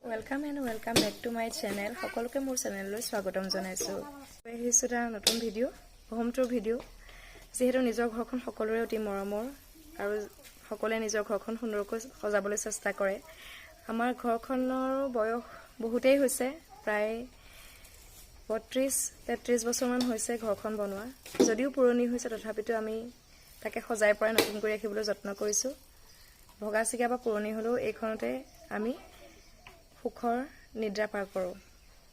Welcome and welcome back to my channel. সকলোকে মোৰ চেনেললৈ স্বাগতম জনাইছোঁ। আহিছোঁ এটা নতুন ভিডিঅ', হোম টুৰ ভিডিঅ'। যিহেতু নিজৰ ঘৰখন সকলোৰে অতি মৰমৰ আৰু সকলোৱে নিজৰ ঘৰখন সুন্দৰকৈ সজাবলৈ চেষ্টা কৰে। আমাৰ ঘৰখনৰো বয়স বহুতেই হৈছে, প্ৰায় 32-33 বছৰমান হৈছে ঘৰখন বনোৱা। যদিও পুৰণি হৈছে, তথাপিতো আমি তাকে সজাই পৰাই নতুন কৰি ৰাখিবলৈ যত্ন কৰিছোঁ। ভগা চিগা বা পুৰণি হ'লেও এইখনতে আমি সুখৰ নিদ্ৰা পাৰ কৰোঁ।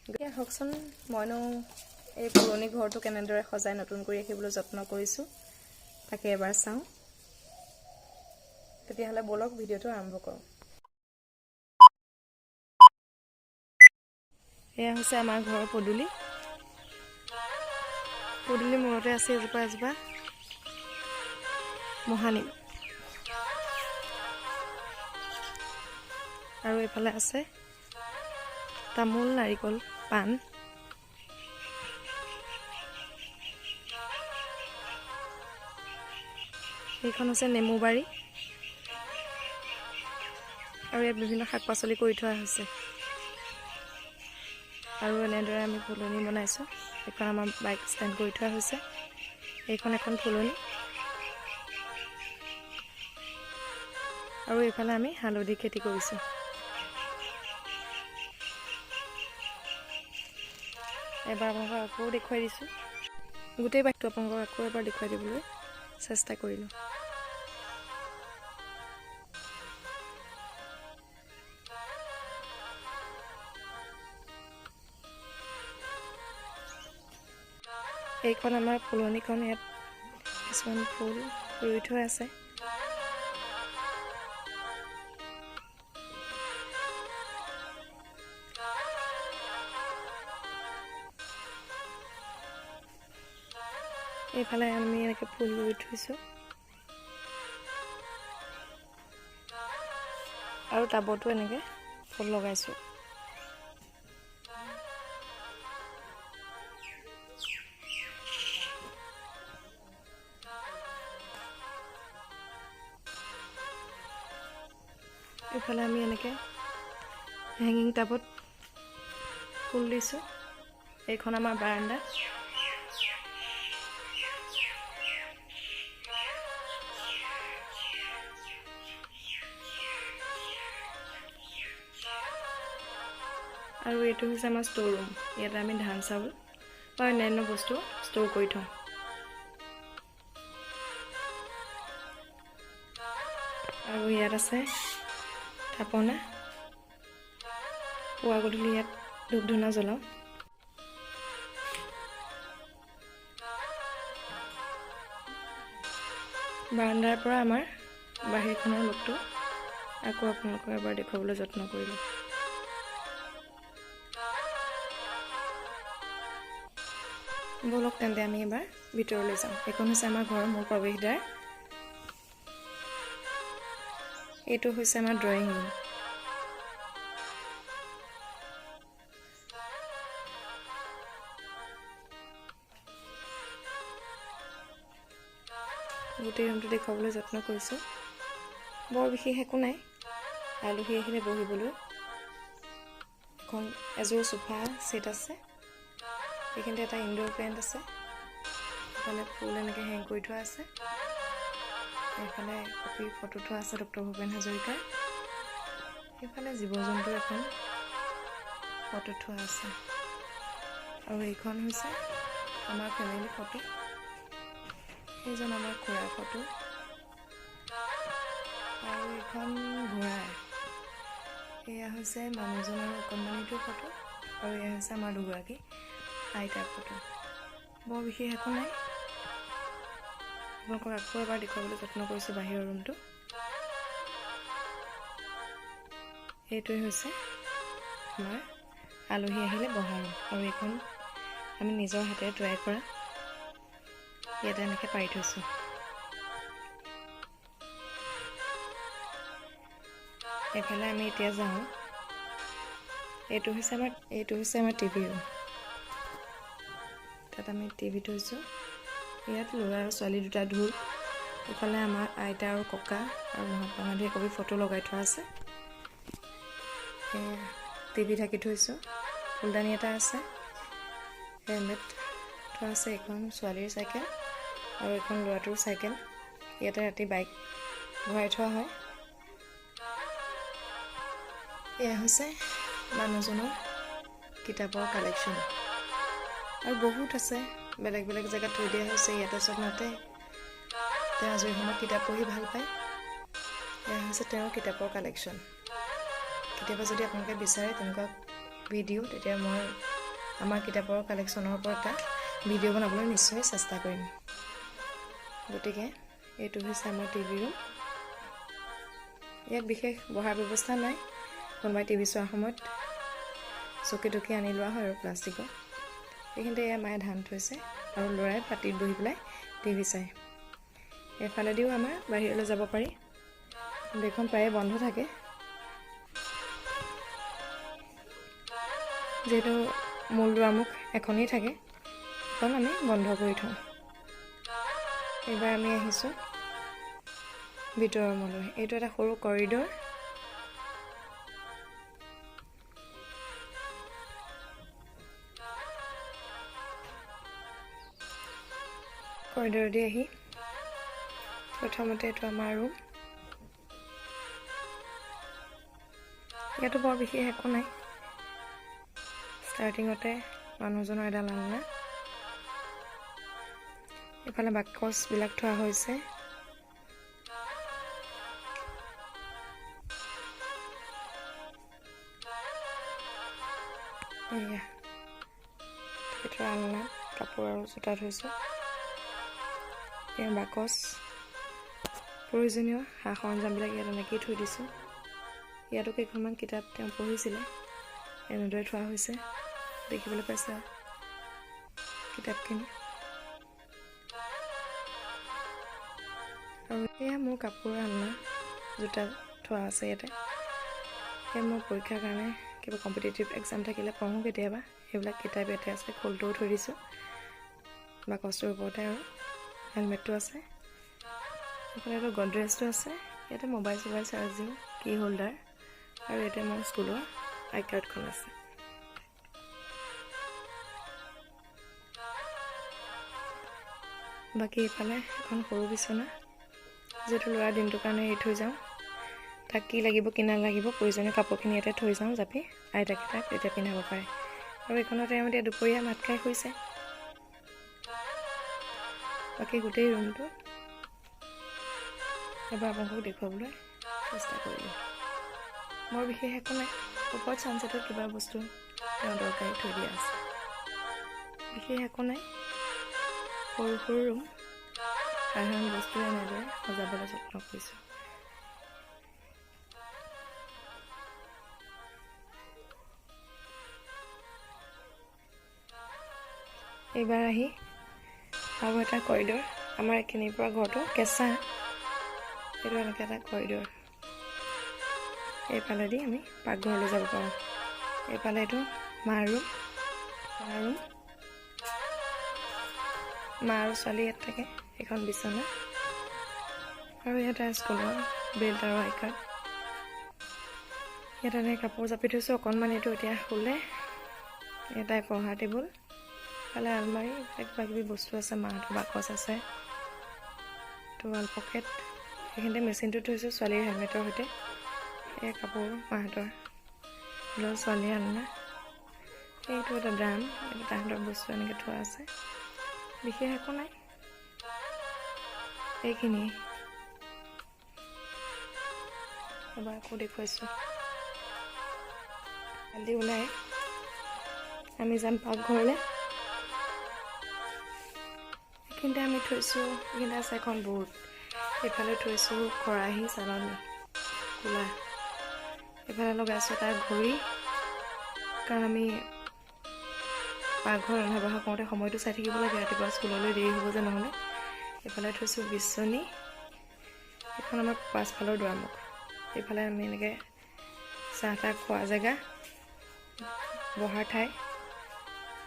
গতিকে আহকচোন, মইনো এই পুৰণি ঘৰটো কেনেদৰে সজাই নতুন কৰি ৰাখিবলৈ যত্ন কৰিছোঁ, তাকে এবাৰ চাওঁ। তেতিয়াহ'লে ব'লক, ভিডিঅ'টো আৰম্ভ কৰোঁ। এয়া হৈছে আমাৰ ঘৰৰ পদূলি। পদূলি মূৰতে আছে এজোপা এজোপা মহানিম আৰু এইফালে আছে তামোল, নাৰিকল, পাণ। এইখন হৈছে নেমুবাৰী আৰু ইয়াত বিভিন্ন শাক পাচলি কৰি থোৱা হৈছে। আৰু এনেদৰে আমি ফুলনি বনাইছোঁ। এইখন আমাৰ বাইক ষ্টেণ্ড কৰি থোৱা হৈছে। এইখন এখন ফুলনি আৰু এইফালে আমি হালধি খেতি কৰিছোঁ। এবাৰ আপোনালোকক আকৌ দেখুৱাই দিছোঁ। গোটেই বাইকটো আপোনালোকক আকৌ এবাৰ দেখুৱাই দিবলৈ চেষ্টা কৰিলোঁ। এইখন আমাৰ ফুলনিখন। ইয়াত কিছুমান ফুল ৰুই থোৱা আছে। এইফালে আমি এনেকৈ ফুল ৰুই থৈছোঁ আৰু টাবতো এনেকৈ ফুল লগাইছোঁ। এইফালে আমি এনেকৈ হেঙিং টাবত ফুল দিছোঁ। এইখন আমাৰ বাৰাণ্ডা। আৰু এইটো হৈছে আমাৰ ষ্ট'ৰ ৰুম। ইয়াতে আমি ধান চাউল বা অন্যান্য বস্তু ষ্ট'ৰ কৰি থওঁ। আৰু ইয়াত আছে থাপনা। পুৱা গধূলি ইয়াত ধূপ ধূনা জ্বলাওঁ। বাৰাণ্ডাৰ পৰা আমাৰ বাহিৰখনৰ লোকটো আকৌ আপোনালোকক এবাৰ দেখুৱাবলৈ যত্ন কৰিলোঁ। ব'লক তেন্তে, আমি এবাৰ ভিতৰলৈ যাওঁ। এইখন হৈছে আমাৰ ঘৰৰ মূল প্ৰৱেশদ্বাৰ। এইটো হৈছে আমাৰ ড্ৰয়িং ৰুম। গোটেই ৰুমটো দেখুৱাবলৈ যত্ন কৰিছোঁ। বৰ বিশেষ একো নাই। আলহী আহিলে বহিবলৈ এখন এযোৰ চোফা ছেট আছে। এইখিনিতে এটা ইনড'ৰ প্লেণ্ট আছে। এইফালে ফুল এনেকৈ হেং কৰি থোৱা আছে। এইফালে কপিৰ ফটো থোৱা আছে ডক্টৰ ভূপেন হাজৰিকাৰ। সেইফালে জীৱ জন্তুৰ এখন ফটো থোৱা আছে। আৰু এইখন হৈছে আমাৰ ফেমিলি ফটো। সেইজন আমাৰ খুৰাৰ ফটো আৰু এইখন ঘোঁৰাৰ। এয়া হৈছে মানুহজন আৰু অকণমানিটোৰ ফটো আৰু এয়া হৈছে আমাৰ দুগৰাকী আইতাৰ ফটো। বৰ বিশেষ একো নাই। আপোনালোকক আকৌ এবাৰ দেখুৱাবলৈ যত্ন কৰিছোঁ বাহিৰৰ ৰুমটো। এইটোৱে হৈছে আমাৰ আলহী আহিলে বহা ৰুম আৰু এইখন আমি নিজৰ হাতেৰে তৈয়াৰ কৰা। ইয়াতে এনেকৈ পাৰি থৈছোঁ। এইফালে আমি এতিয়া যাওঁ। এইটো হৈছে আমাৰ টিভি ৰুম। তাত আমি টিভি থৈছোঁ। ইয়াত ল'ৰা আৰু ছোৱালী দুটা ঢোল। এইফালে আমাৰ আইতা আৰু ককা আৰু মহাত্মা গান্ধীৰ একপি ফটো লগাই থোৱা আছে। এয়া টিভি ঢাকি থৈছোঁ, ফুলদানি এটা আছে, হেলমেট থোৱা আছে। এখন ছোৱালীৰ চাইকেল আৰু এখন ল'ৰাটোৰ চাইকেল। ইয়াতে ৰাতি বাইক ভৰাই থোৱা হয়। এয়া হৈছে মানুহজনৰ কিতাপৰ কালেকশ্যন। আৰু বহুত আছে, বেলেগ বেলেগ জেগাত থৈ দিয়া হৈছে। ইয়াতে চব নাতে। তেওঁ আজৰি সময়ত কিতাপ পঢ়ি ভাল পায়। এয়া হৈছে তেওঁৰ কিতাপৰ কালেকশ্যন। কেতিয়াবা যদি আপোনালোকে বিচাৰে তেনেকুৱা ভিডিঅ', তেতিয়া মই আমাৰ কিতাপৰ কালেকশ্যনৰ ওপৰত এটা ভিডিঅ' বনাবলৈ নিশ্চয় চেষ্টা কৰিম। গতিকে এইটো হৈছে আমাৰ টিভি ৰুম। ইয়াত বিশেষ বহাৰ ব্যৱস্থা নাই। কোনোবাই টিভি চোৱাৰ সময়ত চকী টকী আনি লোৱা হয় আৰু প্লাষ্টিকৰ। এইখিনিতে এয়া মায়ে ধান থৈছে আৰু ল'ৰাই পাটিত বহি পেলাই টিভি চায়। এইফালেদিও আমাৰ বাহিৰলৈ যাব পাৰি, কিন্তু এইখন প্ৰায়ে বন্ধ থাকে। যিহেতু মূল দুৱাৰমুখ এখনেই থাকে, সেইখন আমি বন্ধ কৰি থওঁ। এইবাৰ আমি আহিছোঁ ভিতৰৰ ৰুমলৈ। এইটো এটা সৰু কৰিডৰ। কৰিডৰেদি আহি প্ৰথমতে এইটো আমাৰ ৰুম। ইয়াতো বৰ বিশেষ একো নাই। ষ্টাৰ্টিঙতে মানুহজনৰ এডাল আলনা, এইফালে বাকচবিলাক থোৱা হৈছে। এয়া ভিতৰৰ আলনা, কাপোৰ আৰু জোতা থৈছোঁ। এয়া বাকচ, প্ৰয়োজনীয় সা সৰঞ্জামবিলাক ইয়াত এনেকেই থৈ দিছোঁ। ইয়াতো কেইখনমান কিতাপ তেওঁ পঢ়িছিলে, এনেদৰে থোৱা হৈছে। দেখিবলৈ পাইছে কিতাপখিনি। আৰু এয়া মোৰ কাপোৰ আলনা, জোতা থোৱা আছে ইয়াতে। সেয়া মোৰ পৰীক্ষাৰ কাৰণে কিবা কম্পিটিটিভ এক্সাম থাকিলে পঢ়োঁ কেতিয়াবা, সেইবিলাক কিতাপ ইয়াতে আছে। খোলটোও থৈ দিছোঁ বাকচটোৰ ওপৰতে। আৰু হেলমেটটো আছে। এইফালে গডৰেজটো আছে। ইয়াতে মোবাইল চোবাইল চাৰ্জ দিওঁ, কি হোল্ডাৰ। আৰু ইয়াতে মোৰ স্কুলৰ আই কাৰ্ডখন আছে। বাকী এইফালে এখন সৰু বিচনা, যিহেতু ল'ৰা দিনটোৰ কাৰণে এৰি থৈ যাওঁ। তাক কি লাগিব কি নালাগিব প্ৰয়োজনীয় কাপোৰখিনি ইয়াতে থৈ যাওঁ, জাপি আইতাকে তাক তেতিয়া পিন্ধাব পাৰে। আৰু এইখনতে তেওঁ এতিয়া দুপৰীয়া ভাত খাই শুইছে। বাকী গোটেই ৰুমটো এবাৰ আপোনালোকক দেখুৱাবলৈ চেষ্টা কৰিলোঁ। মোৰ বিশেষ একো নাই। ওপৰত ছানছেটত কিবা বস্তু তেওঁ দৰকাৰী থৈ দিয়া আছে। বিশেষ একো নাই। সৰু সৰু ৰুম, সাধাৰণ বস্তুৰে এনেদৰে সজাবলৈ যত্ন কৰিছোঁ। এইবাৰ আহি আৰু এটা কৰিডৰ। আমাৰ এইখিনিৰ পৰা ঘৰটো কেঁচা, এইটো এনেকৈ এটা কৰিডৰ। এইফালেদি আমি পাকঘৰলৈ যাব পাৰোঁ। এইফালে এইটো মাৰ ৰুম, মা আৰু ছোৱালী ইয়াত থাকে। এখন বিচনা আৰু ইয়াত স্কুলৰ বেল্ট আৰু আই কাৰ্ড। ইয়াত এনেকৈ কাপোৰ জাপি থৈছোঁ। অকণমান এইটো এতিয়া শুলে। এটাই পঢ়া টেবুল, ইফালে আলমাৰি, কিবা কিবি বস্তু আছে। মাহঁতৰ বাকচ আছে, টোৱাল পকেট। এইখিনিতে মেচিনটো থৈছোঁ ছোৱালীৰ হেলমেটৰ সৈতে। এই কাপোৰ মাহঁতৰ, ল'ৰা ছোৱালীৰ আলনা। এইটো এটা ড্ৰাম, এইটো তাহাঁতৰ বস্তু এনেকৈ থোৱা আছে। বিশেষ একো নাই, এইখিনিয়ে। এবাৰ আকৌ দেখুৱাইছোঁ। কালি ওলাই আমি যাম পাকঘৰলৈ। এইখিনিতে আমি থৈছোঁ, এইখিনিতে আছে এখন বোৰ্ড। এইফালে থৈছোঁ খৰাহী, চালনী, কুলা। এইফালে লগাইছোঁ এটা ঘড়ী, কাৰণ আমি পাকঘৰ ৰন্ধা বঢ়া কৰোঁতে সময়টো চাই থাকিব লাগে, ৰাতিপুৱা স্কুললৈ দেৰি হ'ব যে নহ'লে। এইফালে থৈছোঁ বিচনী। এইখন আমাৰ পাছফালৰ দুৱাৰমুখ। এইফালে আমি এনেকৈ চাহ তাহ খোৱা জেগা, বহাৰ ঠাই।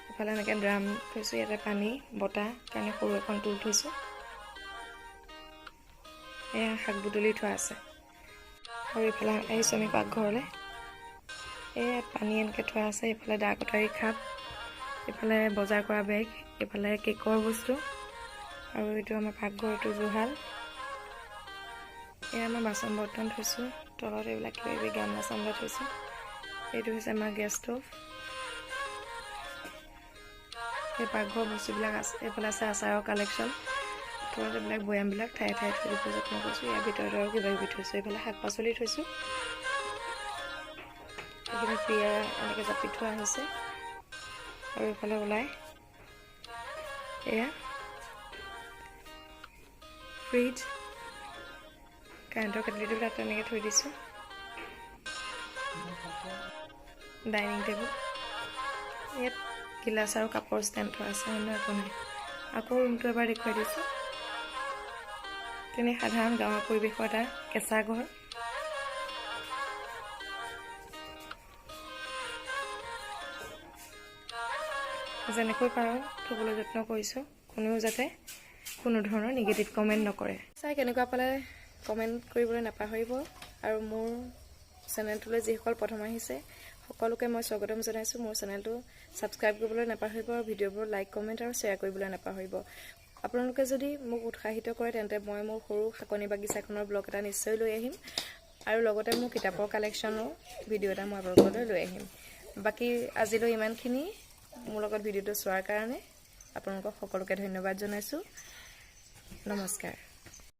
এইফালে এনেকৈ ড্ৰাম থৈছোঁ, ইয়াতে পানী বতাহ কাৰণে সৰু এখন টুল থৈছোঁ। এয়া শাক বুটলি থোৱা আছে। আৰু এইফালে আহিছোঁ আমি পাকঘৰলৈ। এই পানী এনেকৈ থোৱা আছে। এইফালে দা কটাৰী খাপ, এইফালে বজাৰ কৰা বেগ, এইফালে কেকৰ বস্তু, আৰু এইটো আমাৰ পাকঘৰটো জুহাল। এয়া আমাৰ বাচন বৰ্তন থৈছোঁ, তলত এইবিলাক কিবা কিবি গামলা চামলা থৈছোঁ। এইটো হৈছে আমাৰ গেছ ষ্ট'ভ। এই পাকঘৰৰ বস্তুবিলাক আছে। এইফালে আছে আচাৰৰ কালেকশ্যন। তলত এইবিলাক বৈয়ামবিলাক ঠায়ে ঠায়ে থৈ দিব যত্ন কৰিছোঁ। ইয়াৰ ভিতৰত আৰু কিবা কিবি থৈছোঁ। এইফালে শাক পাচলি থৈছোঁ। এইখিনি পিয়া এনেকৈ জাপি থোৱা হৈছে। আৰু এইফালে ওলাই এয়া ফ্ৰিজ, কাৰেণ্টৰ কেটলিটো তাত তেনেকৈ থৈ দিছোঁ। ডাইনিং টেবুল, ইয়াত গিলাচ আৰু কাপৰ ষ্টেণ্ড থোৱা আছে, অন্য একো নাই। আকৌ ৰুমটো এবাৰ দেখুৱাই দিছোঁ। তেনে সাধাৰণ গাঁৱৰ পৰিৱেশৰ এটা কেঁচা ঘৰ। যেনেকৈ পাৰোঁ থ'বলৈ যত্ন কৰিছোঁ, কোনেও যাতে কোনো ধৰণৰ নিগেটিভ কমেণ্ট নকৰে। চাই কেনেকুৱা পালে কমেণ্ট কৰিবলৈ নাপাহৰিব। আৰু মোৰ চেনেলটোলৈ যিসকল প্ৰথম আহিছে সকলোকে মই স্বাগতম জনাইছোঁ। মোৰ চেনেলটো ছাবস্ক্ৰাইব কৰিবলৈ নাপাহৰিব আৰু ভিডিঅ'বোৰ লাইক, কমেণ্ট আৰু শ্বেয়াৰ কৰিবলৈ নাপাহৰিব। আপোনালোকে যদি মোক উৎসাহিত কৰে তেন্তে মই মোৰ সৰু শাকনি বাগিচাখনৰ ব্লগ এটা নিশ্চয় লৈ আহিম, আৰু লগতে মোৰ কিতাপৰ কালেকশ্যনো ভিডিঅ' এটা মই আপোনালোকলৈ লৈ আহিম। বাকী আজিলৈ ইমানখিনি। মোৰ লগত ভিডিঅ'টো চোৱাৰ কাৰণে আপোনালোকক সকলোকে ধন্যবাদ জনাইছোঁ। নমস্কাৰ।